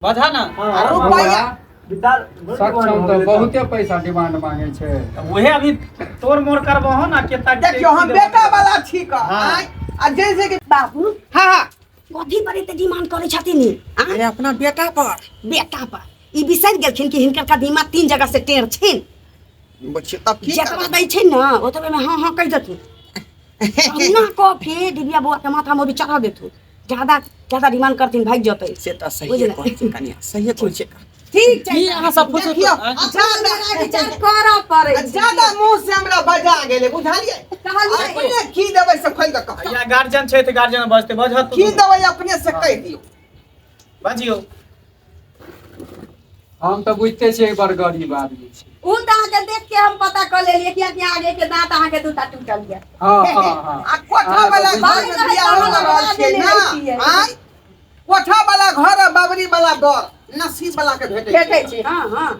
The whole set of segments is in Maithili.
बजा ना। आ रुपैआ सक्षम तऽ बहुते पैसा डिमांड मांगे छै। तऽ उहे अभी तोड़ मोड़ करबहो ना केता। देखियौ, हम बेटा वाला छी क हाँ। आँय, आ जैसे कि बाबू। हाँ हाँ। कथी पर एते डिमांड करै छथिन ई? आँय? अरे, अपना बेटा पर। बेटा पर ई बिसरि गेलखिन कि हिनकर कदीमा 3 जगह से टेढ़ छिन। बुझियौ तब की जतबा करबै? दै छै ने ओतबे में हाँ हाँ कहि देथुन। ना कॉफी डिबिया बौआ के माथा में अभी चढ़ा देथुन। ज्यादा ज्यादा डिमांड करथिन, भागि जतै। से तऽ सहिए बुझलियै? कहै छै कनिया, सहिए कहै छै। ठीक छै। की अहाँ सब फुसु देखियौ, आँय? ज्यादा विचार करऽ पड़ै छै। ज्यादा मुंह से हमरा बजा गेलै, बुझलियै? कहलियै। अपने की देबै से खोलि कऽ कहै। या गार्जियन छै तऽ गार्जियन बजतै, बजहत। की देबै अपने से कहि दियौ। बजियौ। हम तऽ बुझिते छियै, बड़ गरीब आदमी छी। उ तऽ अहाँके देख के हम पता कऽ लेलियै, कियाकि आगे के दाँत अहाँके दूटा टूटल यऽ। हाँ हाँ हाँ। आ कोठा वाला घर में बियाह हो रहल छै ना। आँय, कोठा वाला घर आ बाबरी वाला बर नसीब वाला के भेटै। भेटै छै, हँ हँ।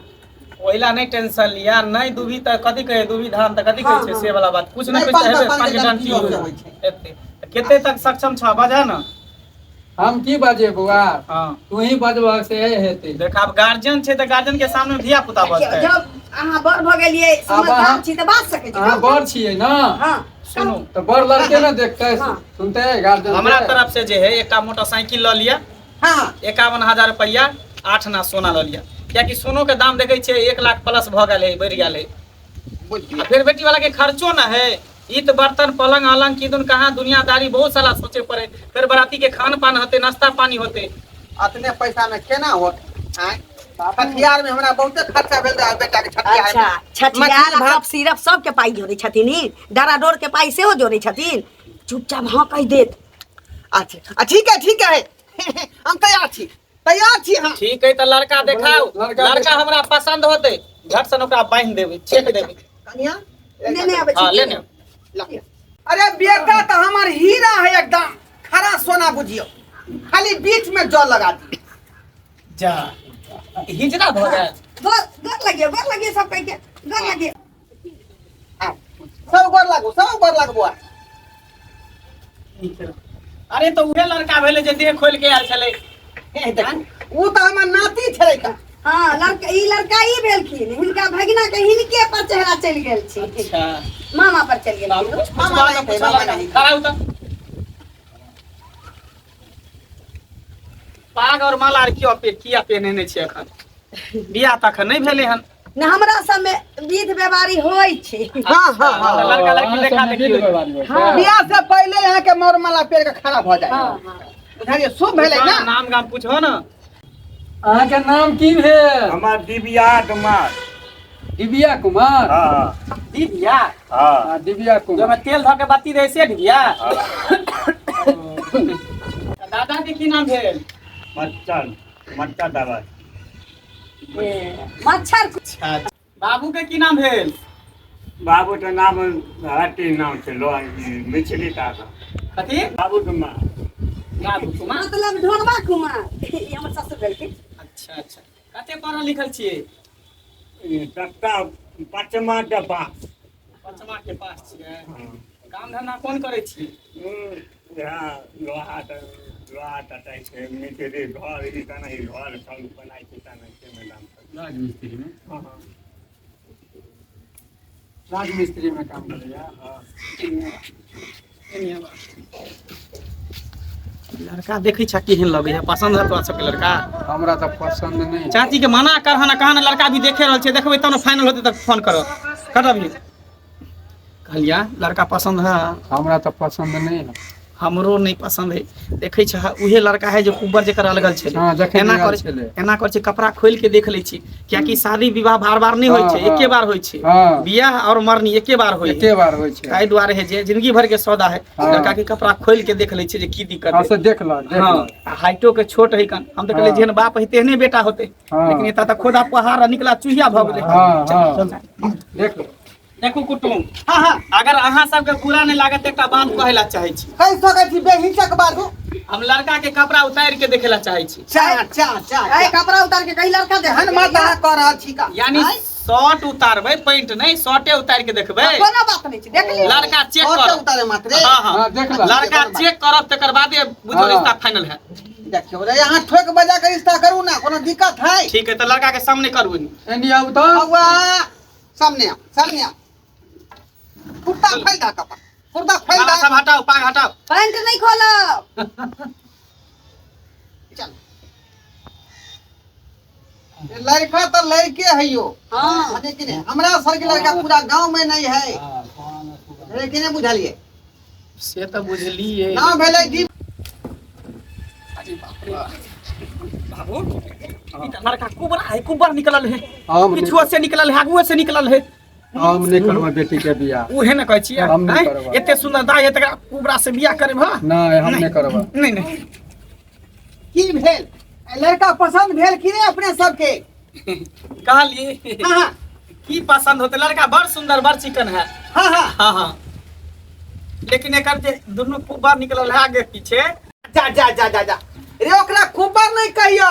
ओहिला नहि टेंशन लिया। नहि दुबी तऽ कथी कहै, दुबी धान तऽ कथी कहै छै, से वाला बात कुछ नहि। नहि, कुछ तऽ हेबे पाँच 5 पाँच डांटी किलो के होइ छै। एते कते तक सक्षम छ, बजा ना। हम की बजे बौआ? हाँ। तू ही बजबह से हेतै। देख, आब गार्जियन छै तऽ गार्जियन के सामने धिया पुता बजतै? जब अहाँ बड़ भऽ गेलियै, समझदार छी तऽ बाज सकै छी। अहाँ बड़ छियै ने? हँ। सुनू। तऽ बड़ लड़के ने देखतै, हाँ। सुनतै गार्जियन। हमरा तरफ से जे है, एकटा मोटरसाइकिल लऽ लिअ। हाँ। 51,000 रुपैआ, 8 आना सोना लऽ लिअ, कियाकि सोनो के दाम देखै छियै 1 लाख प्लस भऽ गेल है, बढ़ि गेल है। बुझलियै। आ फेर बेटी वाला के खर्चो न है, ई तऽ बर्तन पलंग अलंग किदुन कहाँ दुनियादारी बहुत सारा सोचे पड़े। फेर बराती के खान पान होते, नाश्ता पानी होते। अतने पैसा में केना होत? आँय, छठियार में हमरा बहुते खर्चा भेल रहै बेटा के छठियार अच्छा में। छठियार मछली आ भात। कप सिरप सबके पाइ जोड़ै छथिन ई? डराडोर के पाइ सेहो जोड़ै छथिन। चुपचाप हाँ कहि देत। अच्छा आ, ठीक है, ठीक है, हम तैयार छी, तैयार छी हम। ठीक है, तऽ लड़का देखाउ। लड़का। लड़का हमरा पसंद होते, झट सन ओकरा बान्हि देबै, छेक देबै। कनिया। नेने आबै हाँ छी। ले ने। ला। अरे, बेटा तऽ हमर हीरा है, एकदम खरा सोना बुझियौ, खाली बीच में जल लगा दी। जा, हिजड़ा भऽ गेल। गोर गोर लगियो, गोर लगियो, सब कहि के गोर लगियो। आउ, सब गोर लागू, सब गोर लागू बौआ। अरे, तऽ उहे लड़का भेलै जे देह खोलि के आयल छलै। हे, देखू, ऊ तऽ हमर नाती छलै तऽ। हाँ, लड़का ई लड़का ई भेलखिन, हिनका भगिना के हिनके पर चेहरा चलि गेल छै। अच्छा। मामा पर चलि बाबू गेलखिन। कुछ मामा पूछबा नहीं तऽ थे, पूछऽ मामा लड़का नहीं। खड़ा हो तऽ पाग और माला आर किया पे किया पेहने छै? एखन बियाह तऽ एखन नहि भेलै हन। ने, हमरा सबमे विध व्यवहारी होइ छै। हाँ हाँ हाँ। तऽ लड़का लड़की देखा देखी होइ छै। हाँ। बियाह से पहिले यहाँ के मोर माला पेड़ के खड़ा भऽ जाए। हाँ हाँ। बुझलियै? शुभ भेलै ना। नाम गाम पूछो ने। अहाँके नाम की भेल? हमर दिव्या कुमार। दिव्या कुमार? हाँ। डिबिया? हाँ। हाँ, दिव्या जो कुमार। में तेल धऽ के बत्ती रहै से डिबिया। दादा के की नाम भेल? मच्छर मच्छर दबाई। ए, मच्छर। अच्छा, बाबू के की नाम भेल? बाबू के नाम हट्टी नाम छै लो मिछली तारा। कथी? बाबू कुमार। बाबू कुमार। मतलब ढोरबा कुमार, ई हमर ससुर भेलखिन। अच्छा अच्छा, कते पढ़ल लिखल छियै? सत्ता पचमा के पास। पचमा के पास छियै? काम धंधा कोन करै छी? इएह लोहा तऽ लोहा कटाइ छै, मिस्त्री घर ई तेना ई घर सब बनाइ छै तेना छै मैदान पर। राजमिस्त्री में? हाँ। राजमिस्त्री में काम करैया। लड़का देखै छ केहन लगै है? पसंद है तोरा सबके लड़का? हमरा तऽ पसंद नहीं। चाची के मना कर हन, कहा ने लड़का भी देखे रहल छै। देखबै तब ने फाइनल होतै, तब फोन करब। कर अभी कहलिया, लड़का पसंद है? हमरा तऽ पसंद नहीं है। हमरो नहीं पसंद है। देखै छ, उहे लड़का है जे कुब्बर जेकर अलगल छलै। हाँ, जखन एना अलगल करै छलै। एना करै छै, कपड़ा खोलि के देख लै छी, कियाकि शादी विवाह बार बार नहि होइ हाँ, छै। हाँ। एके बार होइ छै। हाँ। बियाह और मरनी एके बार होइ है। एके बार होइ छै। ताहि दुआरे है जे जिंदगी भर के सौदा है। हाँ। लड़का के कपड़ा खोलि के देख लै छै जे की दिक्कत हाँ है। से देख ल, देख हाँ ल। आ हाइटो के छोट है कन। हम तऽ कहलियै हाँ। जेहन बाप है तेहने बेटा होते। हाँ। लेकिन एतऽ तऽ खोदा पहाड़ आ निकला चूहिया भऽ गेलै। हाँ। चल, हाँ। चल, चल। देख ल। देखू कुटुम। हाँ हाँ। अगर अहाँ सबके बुरा नहि लागत, एकटा बात कहै ला चाहै छी। कहि सकै छी, बेहिचक बाजू। हम लड़का के कपड़ा उतारि के देखे ला चाहै छी। चाह चाह चाह। ए, कपड़ा उतार के कहीं लड़का दे। एहन मत अहाँ कऽ रहल छी का। यानी शर्ट उतारबै, पैंट नहि, शर्टे उतारि के देखबै। कोनो बात नहि छै, देख लियौ। लड़का चेक शर्टे करब। उतारे मात्रे। हाँ हाँ। हाँ, देख ल। लड़का चेक करब, तकर बादे बुझो हाँ। रिश्ता फाइनल है। देखियौ रे, अहाँ ठोक बजा के रिश्ता करू ना, कोनो दिक्कत है? ठीक है, तऽ लड़का के सामने करू। एनी आउ तऽ। बौआ, सामने आओ, सामने आओ। कुर्ता खोलि दहक अपन, कुर्ता खोलि माला दहक। सब हटाउ, पाग हटाउ। पैंट नहीं खोलब। चल, लड़का तो लड़के है यो। हाँ। लेकिन हमरा सर के लड़का पूरा गांव में नहीं है, लेकिन नहीं बुझलिए। से तऽ बुझलिए। ना भेलै जी। बाबू, ई तऽ लड़का कुबरा है, कुबर निकलल है। हम नहि- पिछुआ से निकलल है, आगुए से निकलल है। हम नहि करबै बेटी के बियाह। उहे ने कहै छियै। हम नहि आँय? करबै। एते सुन्दर दाइ है, तकरा कुबरा से बियाह करे भऽ? नहि, हम नहि करबै। नहि नहि। की भेल? लड़का पसंद भेल कि नहीं अपने सबके? कहलिए। हाँ हाँ। की पसंद होते, लड़का बड़ सुंदर, बड़ चिकन है। हाँ हाँ। हाँ हाँ, लेकिन एकर जे दुनू कुबर निकलल है आगे पीछे। जा जा जा जा जा रे, ओकरा कुबर नहीं कहियो,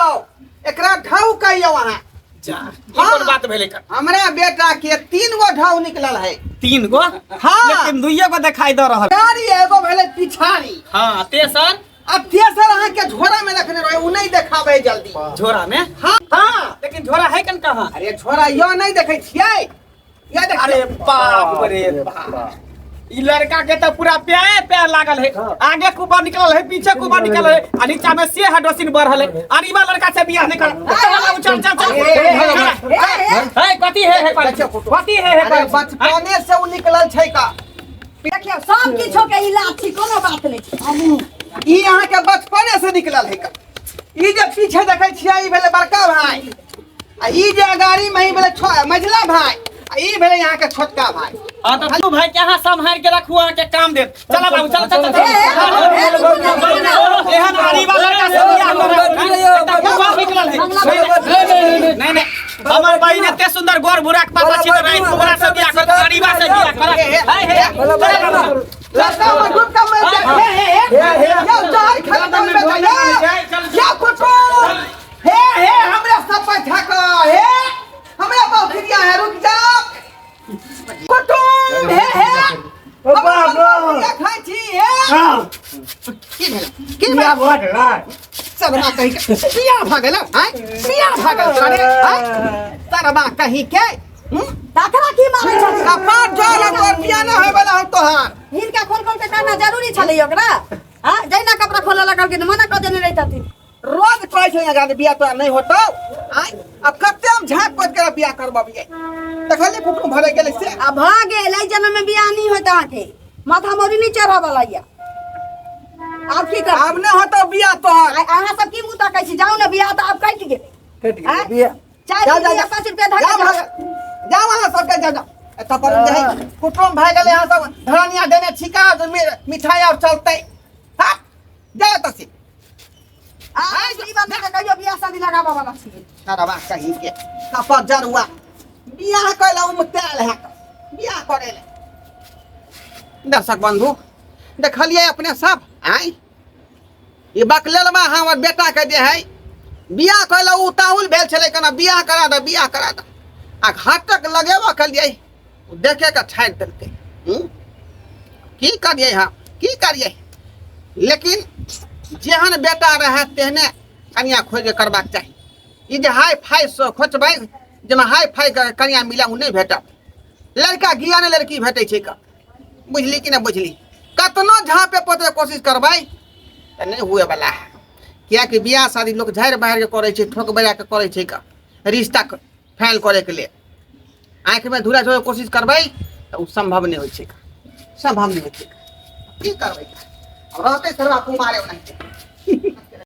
एकरा ढाउ कहियो अहाँ। जा, ई कोन बात भेलै एकर? हमरा बेटा के 3 गो ढाउ निकलल है। 3 गो? हाँ। लेकिन दुइये गो देखाई दऽ रहल। गाड़ी एगो भेलै पिछाड़ी। हाँ, तेसर? अब तेसर अहाँ के झोरा में रखने रहे, उ नहीं देखाबे जल्दी। झोरा में? हाँ हाँ। लेकिन झोरा है कन कहाँ? अरे झोरा यो नहीं देखे छियै, यो देख। अरे बाप रे बाप, ई लड़का के तो पूरा प्याए प्यार लागल है। आगे कुबा निकलल है, पीछे कुबा निकलल है, आ नीचा में से हडोसिन बढ़ल है। अरे बा लड़का से बियाह नहीं कर। चल चल चल चल। हे कथी है, हे कथी है, हे? अरे बचपने से उ निकलल छै का। देखियौ, सब किछो के इलाज छै, कोनो बात नहि छै। ई अहाँ के बचपने से निकलल है का। ई जे पीछे देखै छियै ई भेलै बड़का भाई, आ ई जे अगाड़ी में ई भेलै मझिला भाई, आ ई भेलै यहाँ के छोटका भाई। हाँ तो तू भाई के यहाँ संभाल के रखू, अहाँ के काम देत। चला बाबू, चल चल चल। एहन गरीब लड़का से बियाह करब, निकलल है। नहीं नहीं, हमर बहिन एते सुंदर गोर भूरा के पापा छी त कुबरा से बियाह कर, गरीबा से बियाह कर। हे हे, लड़का में डूब के मर जाए। हे हे हे, यो जहर खा के मर जाए। यो कुटो हे हे, हमरा सब पर ठका हे, हमरा बौखरिया है, रुक जाओ कुटुम। हे हे, बाप खाइ छी। हे, की भेल, की भेल? सरबा कहीं के बियाह भऽ गेल? आँय, बियाह भऽ गेल तोरा रे? आँय सरबा कहीं के। तकरा की मारै छथिन? कपार जल तोर, बियाह नहि होय वाला हौ तोहार। हिनका खोल खोल के कहना जरूरी छलै ओकरा? हाँ, जहिना कपड़ा खोलऽ लगलखिन मना कऽ देने रहितथिन। रोज कहै छै यहाँ बियाह तोरा नहि होतौ। आँय, आब कते हम झाँप पोति के बियाह करबबियै? देखलियै कुटुम भरे गेलै से। आ भऽ गेल, एहि जन्म में बियाह नहि होइत अहाँके, माथा मौरी नहि चढ़ऽ वाला यऽ। आब की करब? आब नहि होतौ बियाह तोहर। अहाँ सब की मुँह तकै छी? जाउ ने, बियाह तऽ आब कटि गेल। कटि गेल बियाह। चारि जाउ, जाउ, रुपया 5 रुपया धऽ जाउ के भाग, जाउ। जाउ अहाँ सबके, जाउ जाउ। एतऽ पर जे है कुटुम भए गेलै, अहाँ सब धरनिया देने छिका मिठाई और चलतै। हाँ, जाउ एतऽ से। आ ई बात नहि कहियो बियाह शादी लगाबऽ वाला छियै। सरवा कहीं के कपर जरुआ, बियाह कैला उमतायल है बियाह करे ले। दर्शक बंधु, देखलिए अपने सब? आय, ई बकलेलमा हमर बेटा के जे है बियाह कैला उताहुल भेल छलै, केना बियाह करा दे, बियाह करा दे, आ घाटक लगेबो केलियै, ओ देखे के छाड़ि देलकै। की करियै हम, की करियै? लेकिन जेहन बेटा रहए तेहने कनिया खोजि के करबाक चाही। ई जे हाई फाई से खोजबै, जाहिमे हाई फाई के कनिया मिले, ओ नहि भेटत। लड़का गिया ने लड़की भेटै छै का, बुझली कि नहि बुझली? कतनो झाँपे पोते कोशिश करबै तऽ नहि हुए वाला है, कियाकि बियाह शादी लोक झाड़ि बाहरि के करै छै, ठोक बजा के करै छै का। रिश्ता फाइनल करैके लेल आँखिमे धूरा झोरे कोशिश करबै तऽ ओ सम्भव नहि होइ छै, सम्भव नहि होइ छै। की करबै, आब रहतै सरवा कुमारे ओनाहिते।